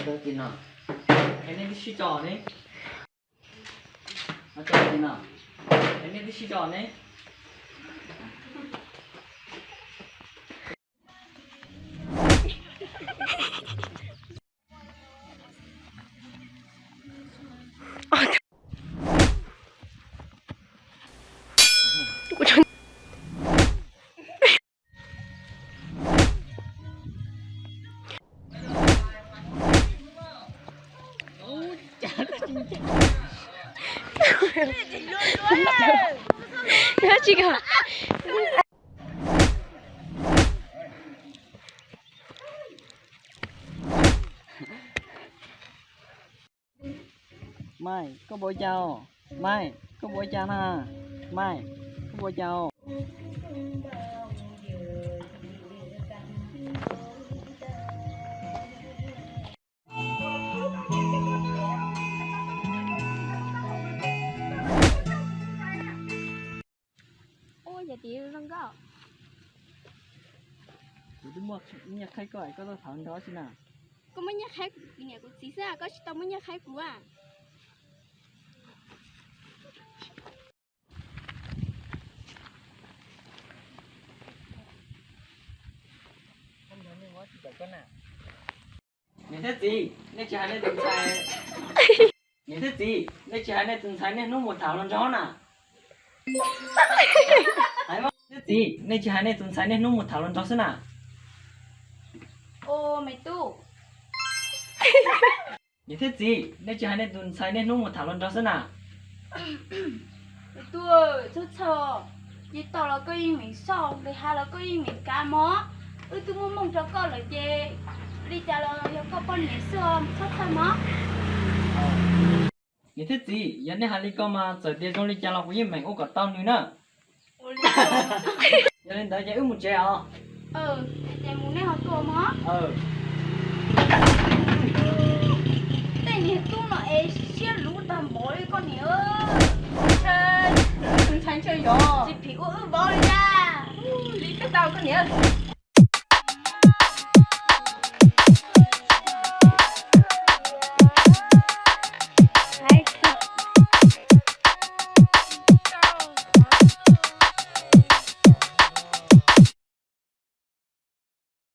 Tau ti no. Es nej twb sib tso ne. Tso ti no. Es nej twb sib tso ne. Tsis kom. Mai, koj puas ua cas? Mai, koj puas ua cas na? Mai, koj puas ua cas? Ua cas tim zoo nkauj. Kuv twb muaj nyiaj qhaib koj, koj tuaj thov nrog xwb na. Koj muaj nyiaj qhaib kuv niam kuv txiv xwb, koj tsis tau muaj nyiaj qhaib kuv a. Niam thiab txiv, nej tsis hais nej tus ntxhais, niam thiab txiv, nej tsis hais nej tus ntxhais niaj hnub mus tham hluas nraug na. Niam thiab txiv, nej tsis hais nej tus ntxhais niaj hnub mus tham hluas nraug xwb na. Niam thiab txiv, nej tsis hais nej tus ntxhais niaj hnub mus tham hluas nraug xwb na. Tub, txhob txhawj, ces tau los koj yeej meem soj, nqis hav los koj yeej meem kav mog. Wb twb muaj mooj rau koj lawm ces li cas los yog koj poj niam xwb os, txhob txhawj mog. Niam thiab txiv, yog nej hais li ko mas txawm tias zoo li cas los kuv yeej meem ua kom tau nws na. Yog li ntawd ces wb mus tsev os. Tej niag tub no es siab luv tag npaum li koj niam. Ntshai, ntshai ntshai yog tsis phim ua wb vauv li na. Li peb tau koj niam.